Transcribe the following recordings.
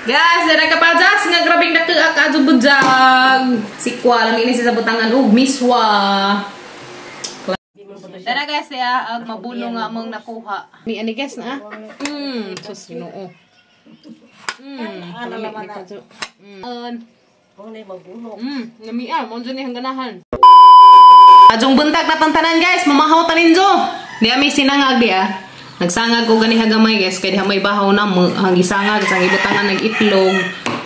Guys, dara ka pa jas nga grabing dako ka adyo budyag. Sikwa lami ni sa butangan og miswa. Dara guys ya, ag mabulo nga among nakuha. Ni ani guys na. Sus Ginoo. Ano naman na? Kung na mabulo. Nami ah, mo dyan ni ganahan. Adjong buntag na tantanan guys, mamahaw taninjo. Di ami sinangag di ah. Nagsangag ko gani hagamay guys, kay diha may bahaw na mo ang gisangag sa gibutangan nag itlog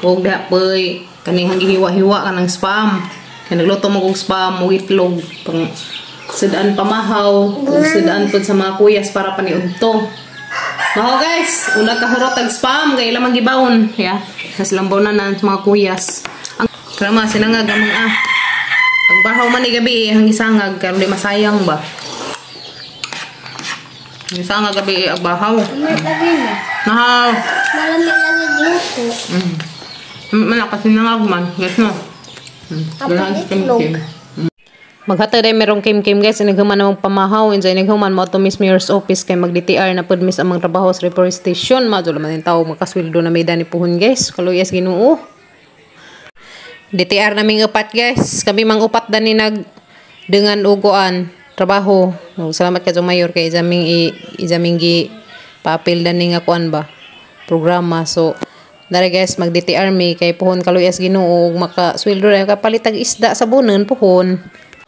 ug diha poy kaning gihiwa-hiwa kanang spam. Kay nagluto mo kog spam ug itlog pang sudan pamahaw ug sudan pud sa mga kuyas para paniudto. Mahaw guys, una ka hurot ag spam kay ilang gibawon, ya. Sa lambaw na na sa mga kuyas. Ang krama sinangag amang ah. Pagbahaw man ni gabi ang gisangag karon di masayang ba. Gisangag gabi ang bahaw. Nahaw. Malami lagi gluto. Malakas sinangag man, guys no. Tapos itlog. Maghatag day merong kim-kim guys, inaghuman namang pamahaw, enjoy inaghuman mo to Miss Mayor's office kay mag-DTR na pud miss amang trabaho sa reforestation, madula man yung tao makasweldo na may dani puhon guys, kaluyas Ginoo. DTR naming upat guys, kami mang upat dani nag dengan uguan trabaho. Salamat ka Mayor kay izaming izaming gi papel dani nga kuan ba programa. So dara guys mag DTR mi kay puhon kaluyas Ginoo ug makasweldo na kapalitag isda sa bunon puhon.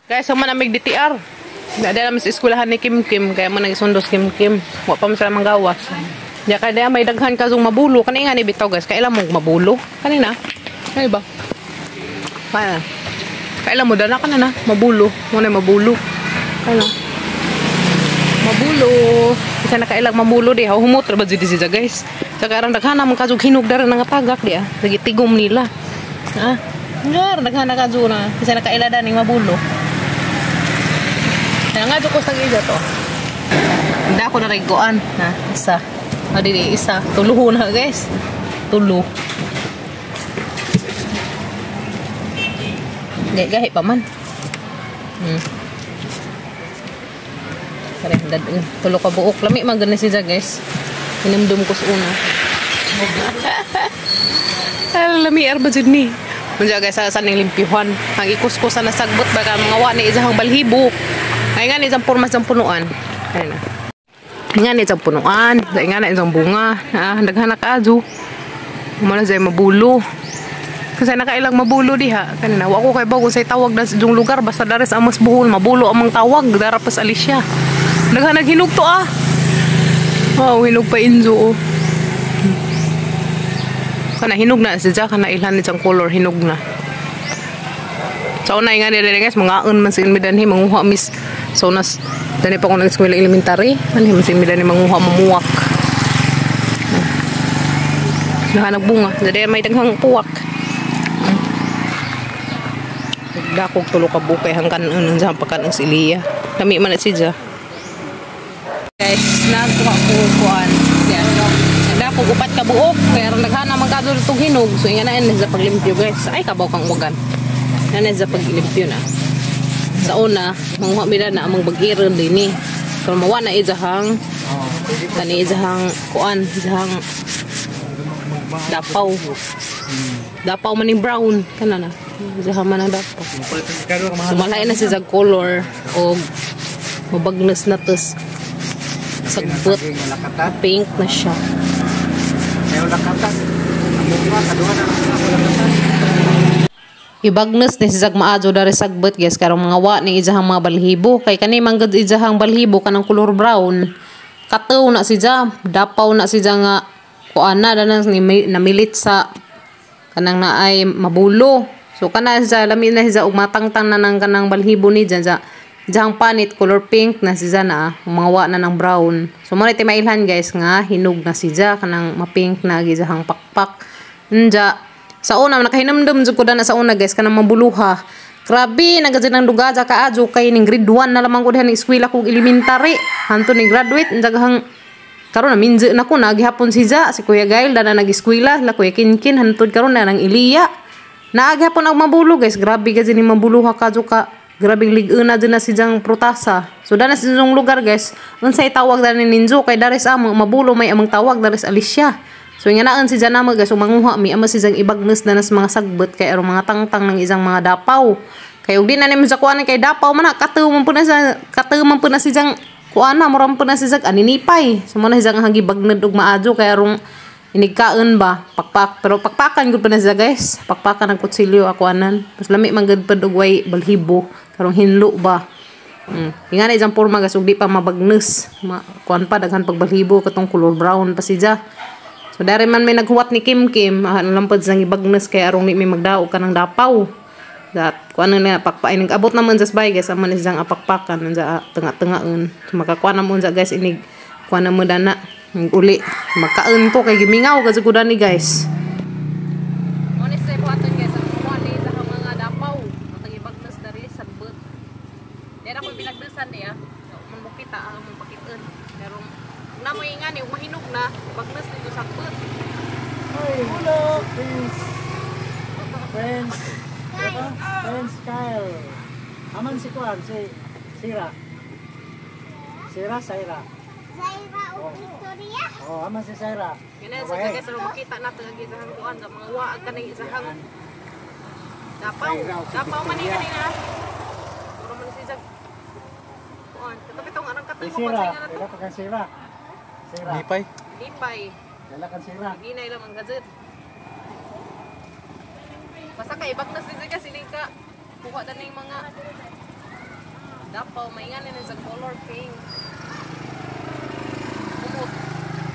Guys, human amig DTR. Dada naman sa eskwelahan ni Kim Kim kaya mo nagsundos Kim Kim. Wa pa man sila manggawas. Ya kaya may daghan ka mabulo kani nga ni bitaw guys. Kailan mo mabulo? Kanina? Ay ba? Kaya. Kailan mo dana ka na mabulo. Mo na mabulo. Ano? Mabulo. Isa na kailang mabulo di ha humot ra ba jud siya guys. Sa karon daghan man kadtong hinog dara nga tagak di ah. Lagi tigom nila. Ah. Ngar daghan na kadto na. Isa na kaila daning mabulo. Kaya nga ko sa gida to. Hindi ako nariguan na isa. O dili isa. Tulo na guys. Tulo. Hindi gahi pa man. Pare tulo ka buok. Lami man gani siya guys. Hinumdum ko sa una. Lami arba jud ni. Munja guys sa ning limpyuhan. Ang ikuskusan na sagbot baka mga wa ni isang balhibo. Ay nga ni isang pormas ang punuan. Ayun na. Nga ni isang punuan. Ay nga na isang bunga. Ah, daghan na kaadyo. Umana siya mabulo. Kasi nakailang mabulo diha. Kanina, wa ko kay bago say tawag na sa lugar. Basta dares amas buhol. Mabulo amang tawag. Dara pas Alicia. Daghan naghinog to ah. Wow, hinog pa inzo oh. Kana hinog na siya. Kana ilhan ni siyang color. Hinog na. So una nga nila guys, mga man sa inmidanhi manguha mis. So nas dani pa ko nag-eskwela elementary, anhi man sa inmidanhi manguha mamuwak. Nahanag bunga, dali may daghang puwak. Dakog tulo ka bukay hangkan unang sa pakan ang siliya. Lami man na siya. Guys, nagkuha ko kuan. Yan. Dakog upat ka buok kaya ron daghan man kadto tong hinog. So inga na sa paglimpyo guys. Ay kabaw kang wagan. Yan sa paglimpyo na. Sa una, manguha mila na amang bag-iron din eh. Pero mawa na izahang kani izahang kuan, izahang dapaw. Dapaw man ni brown kana na. Izahang man ang dapaw. So malay na siya color o mabagnas na tos sagbot. Pink na siya. Ibagnes ni sisag maadyo dari sagbot guys karong mga wa ni izahang mga balhibo kay kani manggad izahang balhibo kanang color brown kataw na siya dapaw na siya nga kuan na danang namilit sa kanang naay mabulo. So kana siya lami na siya og matangtang na nang kanang balhibo ni dyan sa izahang panit color pink na siya na mga wa na ng brown. So mo na timailhan guys nga hinog na siya kanang mapink na gizahang pakpak. Nja sa una nakahinamdam jud ko dana sa una guys kanang mabuluha. Grabe nagadyan ang dugaja kaadyo kay ning grade 1 na lamang ko diha ning eskwela kog elementary. Hanto ni graduate njagahang karon na minjo na ko nagihapon si Ja si Kuya Gail dana nag-eskwela la Kuya Kinkin hantod karon na nang Iliya. Naagihapon ang mabulo guys, grabe gid ni mabuluha kadyo ka. Grabing lig-una dyan na si Jang protasa. So dana sa lugar guys, unsay tawag dani ninjo kay daris amo mabulo may amang tawag daris Alicia. So nga naan si Jana mo guys, manguha mi ama si Jang ibagnes na nas mga sagbot kay aron mga tangtang ng isang mga dapaw. Kay ug di na nimo sa kuan kay dapaw man na katuw man pud na sa katuw man pud na si Jang kuan na mura man pud na si Jang aninipay. So mo na si Jang ang gibagned og maajo kay arong inigkaon ba pakpak pero pakpakan gud pa na siya guys. Pakpakan ang kutsilyo ako anan. Mas lami man gud pud og way balhibo karong hinlo ba. Inga na isang porma guys ug di pa mabagnes. Kuan pa daghan pagbalhibo katong color brown pa siya. So dari man may naghuwat ni Kim Kim, lampad sang ibagnes kay arong ni may magdaog kanang dapaw. That kuan na pakpain nag-abot naman sa bay guys, aman siyang apakpakan sa tanga-tangaon. So makakuan na mo sa guys inig kuan na mo dana uli makaon ko kay gimingaw kasi ko dani guys. Honestly buhaton guys ang kuan ni sa mga dapaw, atang ibagnes dari sagbot. Dera ko binagnesan niya. Man mo kita ang mong pakiton. Pero na mo ingani ug mahinog na bagnes dito sagbot. Hey, hello, Prince. Prince. Prince Kyle. Aman si Kuan, si Sira. Sira, Saira. Zaira o Victoria. Oh, aman si Saira. Ganyan sa guys, pero makita nato ang isahang kuan sa mga waag kaning isahang dapaw. Dapaw man ni kanina. Puro man si jag. Kuan, kato bitong arang Si katubo pa Sira, sa nga nato. dala pa kang Sira. Sira. Lipay. Lipay. Dala kang Sira. Ginay lang ang gazet. Basta kay bagnas din siya kasi ka kuha na yung mga dapaw maingan na sa color pink. Humot.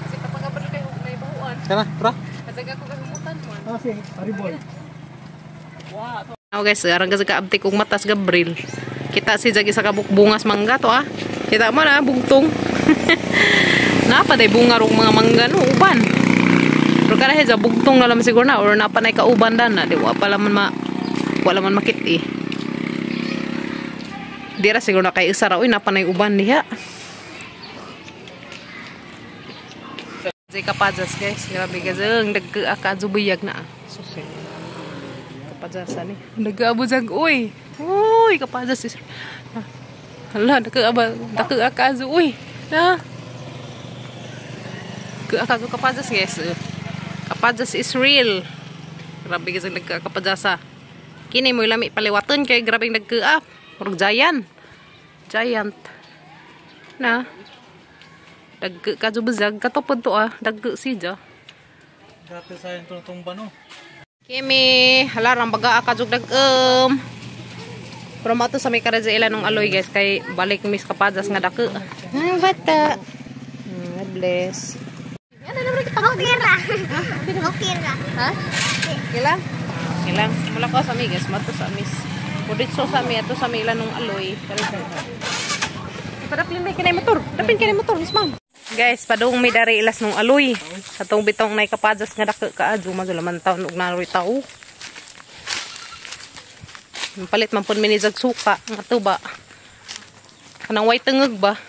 Kasi kapag abad kay may bahuan. Tara, tara. Kasi ako kay humutan mo. Oh, si Paribol. Oh guys, arang kasi kaabtik kong matas Gabriel. Kita si Jagi sa kabuk bungas mangga to ah. Kita mo na bugtong. Napa day bunga rong mga mangga no uban. Pero kada sa bugtong na lang siguro na or napa nay kauban dan na di wa pa laman ma wala man makit eh. Di ra siguro na kay isa ra oy napa nay uban diha. Jay kapajas guys, grabe gazeng dagka ka zubiyag na. Susi. Kapajasan ni. Nag-aabuzag uy. Uy, kapajas is. Hala, nagka-akazo uy. Na. Nagka-akazo kapajas guys. Kapajas is real. Grabe kasi nagka-kapajasa. Kini mo lami paliwaton kay grabe nagka-up. Murag giant. Giant. Na. Nagka-kazo bazag katupod to ah. Dagka siya. Grabe sa yung tumba no. Kimi, hala rang baga akajug dag-um. Pero mato sa may karadya ila nung aloy guys kay balik mis kapajas nga dako. Ay bata. God bless. Okay ra. Okay ra. Ha? Kailang? Kailang. Mula ko sa mi guys, mato sa mis. Puditso sa mi ato sa mi ila nung aloy. Padapin may kinay motor. Dapin kinay motor, miss ma'am. Guys, padung mi dari ilas nung aloy. Atong bitong nay kapajas nga dako kaadyo madulaman taon og naroy tao. Palit man pud mi ni jag suka nga tuba. Kanang way tengeg ba?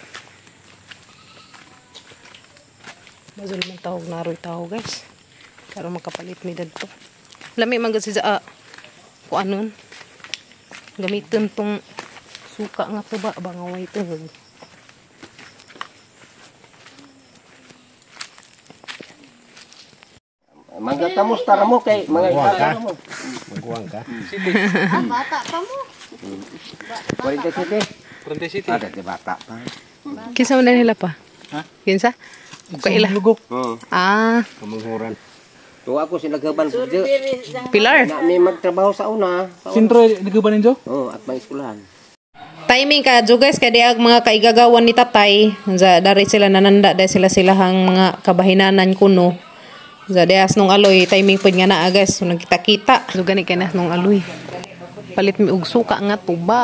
Madulaman tao og naroy tao guys. Karon makapalit mi dadto. Lami man gud siya kuanon. Gamiton tong suka nga tuba ba nga way tengeg. Manggatamos tara mo kay mga ikaw mo. Magkuwang ka? Ah, bata pa mo. 47. 47. Ah, dati bata pa. Kinsa man nila pa? Ha? Kinsa? Kaila. Lugok. Ah, Kamanghuran. Tuwa ako sila gaban sa Pilar. Na may magtrabaho sa una. Sintro nagaban ninyo? Oh, at may eskwelahan. Timing ka jo guys kay diag mga kaigagawan ni tatay. Za dari sila nananda dahil sila silahang mga kabahinanan kuno. Za dias nung aloy timing pud nga naa guys. So nagkita-kita. So gani kay nas nung aloy. Palit mi og suka nga tuba.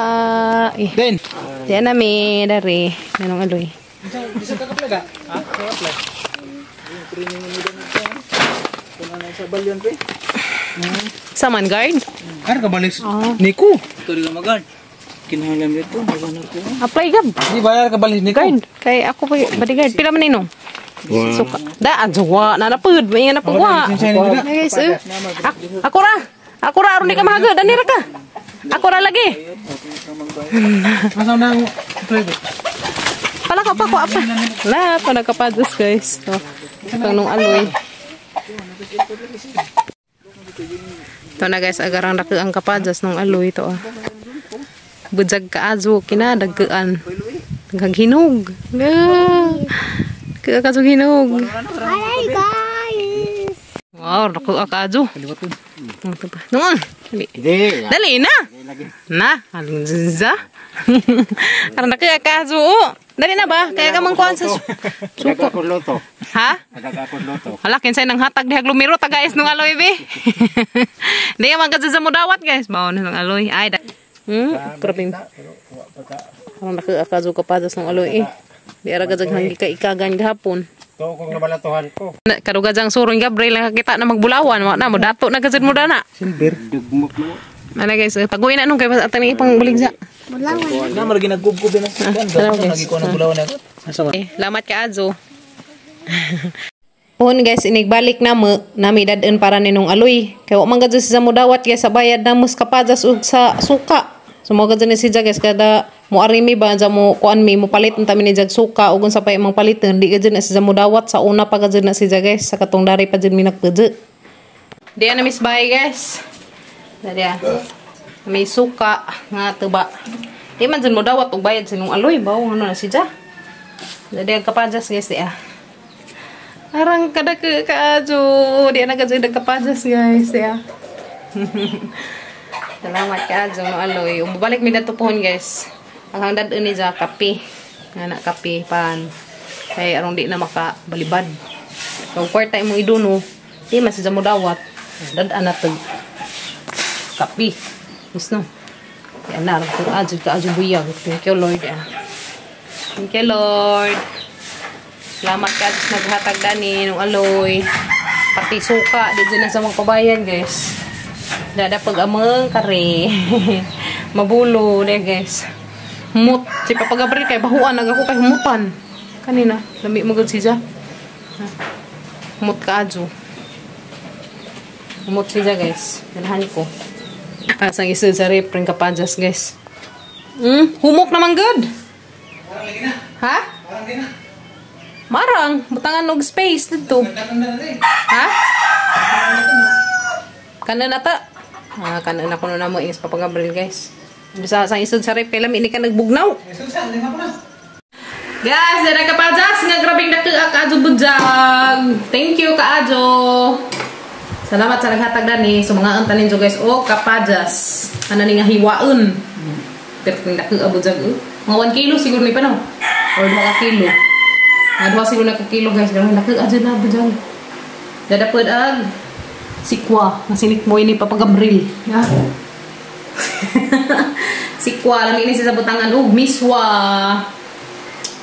Eh. Den. Diyan na mi dari nung aloy. Bisa ka kaplaga? Ha? Ka-apply. Training mo dyan ito. Kung ano sa balyon pre. Saman guard. Ano ka balik? Nico. Ito rin magan. Kinahanglan dito, magana ko. Apply gab. Di bayar ka balik Nico. Guard kay ako pa bodyguard pila man ninong. Suka. Da adwa na napud may nga napugwa. Guys, eh. Ako ra. Ako ra aron di ka mahagod ani ra ka. Ako ra lagi. Masa na ang private? Pala ka pa ko apa. La pa nakapados guys. So, itong nung aloy. Ito na guys, agarang dako ang kapajas nung aloy ito ah. Bujag ka azo kina dagkaan. Daghang hinog. Kaya ka hinog. Hi guys. Wow, dako ka azo. Noon. Dali. Dali na. Na, aling za. Aron dako ka azo. Dali na ba? Kaya ka mangkuan sa suko. Loto. Ha? Loto. Hala, kinsay nang hatag dihag lumiro ta guys nung aloy be. Di man ka sa mudawat guys. Mao na nung aloy. Ay da. Grabe. Aron dako ka azo kapajas nung aloy eh. Di ara gajag hanggi ka ikagan gahapon. To kung nabalatuhan ko. Kadugajang surong Gabriel nakakita na magbulawan wa na mo dato na gajud mo dana. Silver. Dugmok mo. Ana guys, taguin na nung kay atang ipang baligsa. Bulawan. Na margi nagkubkub na sa kan. Lagi ko nang bulawan ako. Asa Eh, lamat ka azo. Pohon guys, inigbalik na mo nami dad-on para ninong aloy. Kay wa man gajud sa mudawat guys sa bayad na mus kapajas ug sa suka. So mo gajud ni siya guys kada mo arimi ba dyan mo kuan mi mo palit unta mi ni jag suka ug unsa pa imong paliton di gajud na siya mudawat sa una pa gajud na siya guys sa katong dari pa jud mi nagpudyo. Di na miss bay guys. Dali ah. May suka nga tuba. Di man jud mo dawat og bayad sa nung aloy bawo ano na siya. Dali ang kapajas guys di ah. Arang kada ka kaajo. Di na gajud nagkapajas guys di ah. Salamat ka ajo no aloy. Umubalik mi dato pohon guys. Ang hangdad ni ja kape. Nga na kape pan. Kay aron di na makabalibad. Kung kwarta imong iduno, di man siya mo dawat. Dad-an na tag kape. Yes no. Yan na, kung ajo ka ajo buyag. Thank you Lord. Thank you Lord. Salamat ka Diyos naghatag dani nung aloy. Pati suka di dyan na sa mga kabayan guys. Dada pag amang kare. Mabulo de guys. Humot. Si Papa Gabriel kay bahuan nag ako kay humutan. Kanina, lami mo gud siya. Humot ka ajo. Humot siya guys. Dalahan ko. Asang isa sa rep ring kapajas guys. Humok naman good. Ha? Marang, butangan og space dito. Ha? Kanan na ta. Ah, kanan ako na mo is Papa Gabriel guys. Bisa sa isod sa rep kay lami ni ka nagbugnaw. Guys, dara kapajas nga grabing dako ka ajo bujag. Thank you kaajo. Salamat sa naghatag dani. So mga unta ninyo guys o kapajas. Ana ni nga hiwaon. Pero dako abujag. Mga 1 kilo siguro ni pa no. Or 2 ka kilo. Adwa siguro na ka kilo guys. Ganun dako ajo na bujag. Dadapod ag sikwa. Masinik mo ini Papa Gabriel. Yeah. Sikwa lami ni sa butangan og miswa.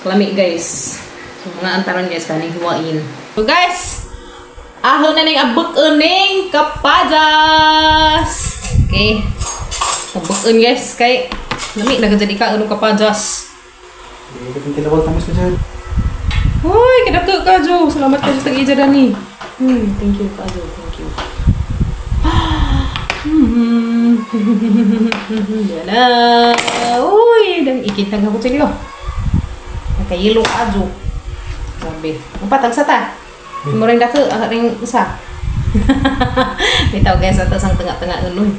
Lami guys. So mga antaron guys kaning hiwain. So guys, ahon na ning abuk-un ning kapajas. Okay. Abuk-un guys kay lami na gud ka anong kapajas. Hoy, kadako ka Jo. Salamat ka sa tag-ija dani. Thank you ka Jo. Thank you. Yan na. Uy, dang ikitag ako sa iyo. Nakayilo ka Jo. Grabe. Ang patag sa ta. Mo ring dako, ang ring isa. Bitaw guys, ato sang tanga-tanga unoy.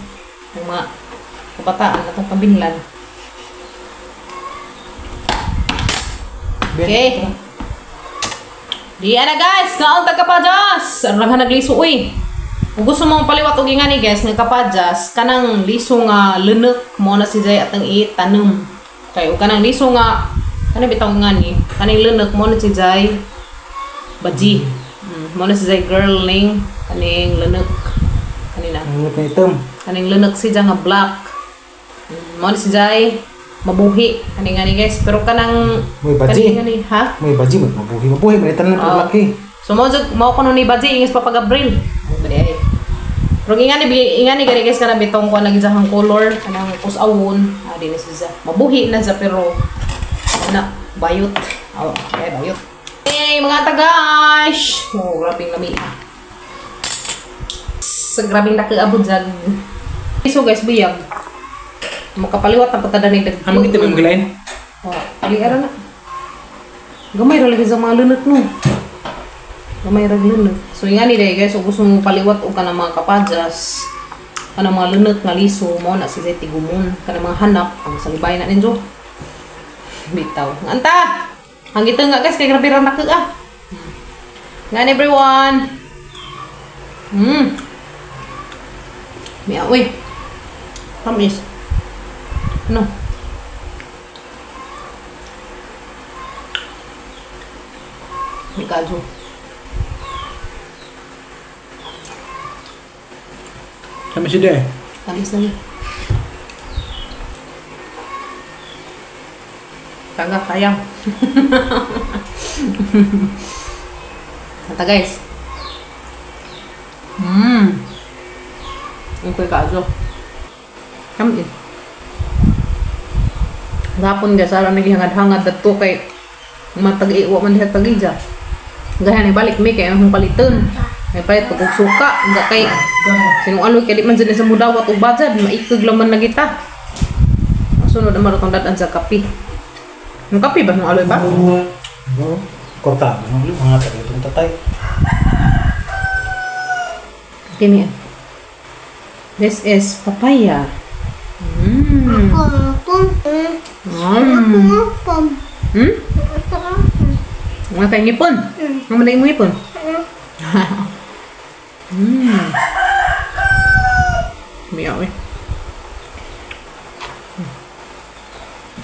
Ang mga kabataan atong pambinlan. Okay. Di ana guys, kaon ta kapajas. Ang rangha nagliso uy. Kung gusto mong paliwat og ingani guys nga kapajas, kanang liso nga lunek mo na si Jay atang itanom. Kay og kanang liso nga kanang bitaw ngani, kaning lunek mo na si Jay baji. Mo na si Jay girl ning kaning lunek kanina. Kaning lunek si Jay nga black. Mo na si Jay mabuhi kaning ngani guys, pero kanang baji. Kaning ngani ha? May baji mabuhi, mabuhi man tanan pag laki. So mo jud mao kuno ni baji ingis Papa Gabriel. Bali ay. Pero ingani ingani gani guys kanang bitong ko lagi sa color kanang usawon, di ni siya. Mabuhi na sa pero na bayot. Oh, okay, bayot. Hey mga tagash. Oh, grabing lami. Sa grabing dako abot jag. So guys, buyag. Makapaliwat ang patada ni dag. Amo kita mo gilain? Oh, ali ara na. Gamay ra lagi sa mga lunot no. Gamay ra lunok. So nga ni day guys, kung gusto mo paliwat og kanang mga kapadyas, kanang mga lunok nga liso mo na si tigumon, kanang mga hanap ang salibay na ninyo. Bitaw. Anta. Hangito nga guys kay grabe ra nako ah. Ngan everyone. Miya uy. Tamis. Ano? May kadyo. Tamis siya eh. Tamis na niya. Taga, sayang. Kanta guys. Okay kadyo. Tamis. Gapon guys, ara naghihangad-hangad dato kay matag-iwa man diha tagija. Gaya ni balik mi kay akong paliton. May palit pag suka, nga kay sinong aloy kay di man dyan sa mudawat og bajad, maikog laman na kita. Sunod naman itong dad-an sa kape. Ang kape ba nung aloy ba? Oo. Korta, mga tayo itong tatay. Kini. This is papaya. Mga kay ngipon. Mga malay mo ngipon. Miyaw eh.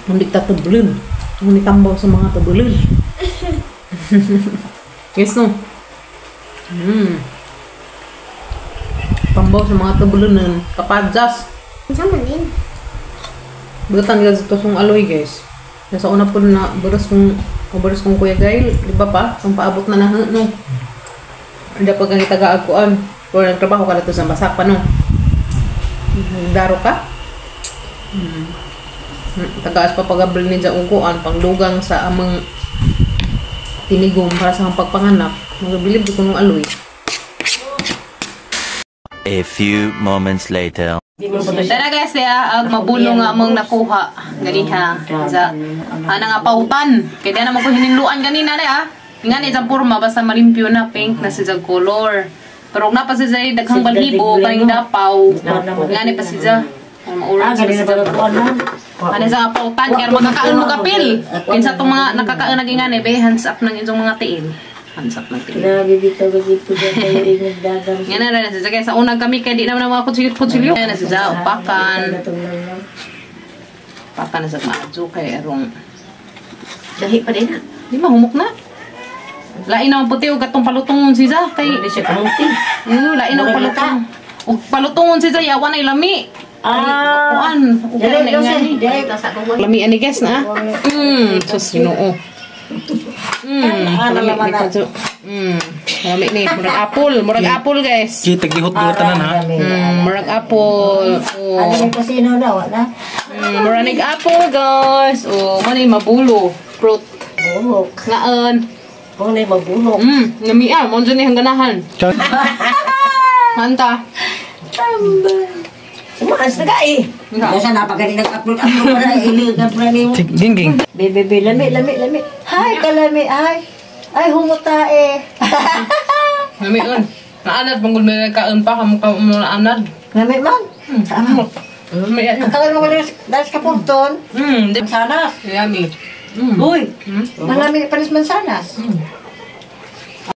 Hindi ta tabulun. Hindi tambaw sa mga tabulun. Yes no. Tambaw sa mga tabulunan. Kapadjas. Sama din. Butan guys ito song aloy guys. Nasa una po na baras kong Kuya Gail, di ba pa? Ang paabot na na no. Hindi pa kang itagaag-kuan. Pero nagtrabaho ka dito sa basak pa no. Daro ka? Tagaas pa pagabal ni dyan kuan pangdugang sa amang tinigom para sa pagpanganak. Magabilib ko nung aloy. A few moments later. Tara guys, ya, ag mabulo nga among nakuha ganiha sa ana nga pautan. Kay di na mo ko hininluan ganina na ah. Nga ni jang porma basta malimpyo na pink na siya color. Pero og napa siya daghang balhibo kaning dapaw. Nga ni pa siya. Orange pa siya. Ano sa pautan kay magkakaon mo kapil. Kinsa tong mga nakakaon naging nga ni be hands up ng inyong mga tiil. Hands up ng tiil. Nga na na siya guys, sa unang kami kay di naman mga kutsilyo-kutsilyo. Nga na siya upakan. Pakan na sa maadyo kay arong Dahi pa din na. Di mahumok na. Lain naman puti og katong palutongon siya kay Hindi siya kamuti. Lain ang palutong. Og palutongon siya yawa na lami. Kuan, Dali, dali. Lami ani guys na. Sus Ginoo. Lami ni kadyo. Lami ni murag apple, murag apple guys. Kita gihot gihot tanan ha. Murag apple. Oh. Ano yung kusino daw, wala? Murag apple guys. Oh, man mabulo fruit. Bulok. Ngaon. Kung na mabulok. Namiya, mo dyan yung ganahan. Hanta. Sumaas na ka eh. Kasi napagaling nag-upload upload para iligan pa ni mo. Gingging. Bebe, lami, lami, lami. Hi, kalami, ay. Ay, humuta eh. Lami on. Naanad, manggol may kaon pa, kamukha mo naanad. Lami man. Saan mo? Lami yan. Ang kalan mo dahil sa kapugton. Di. Mansanas. Yummy. Uy, malami panis mansanas.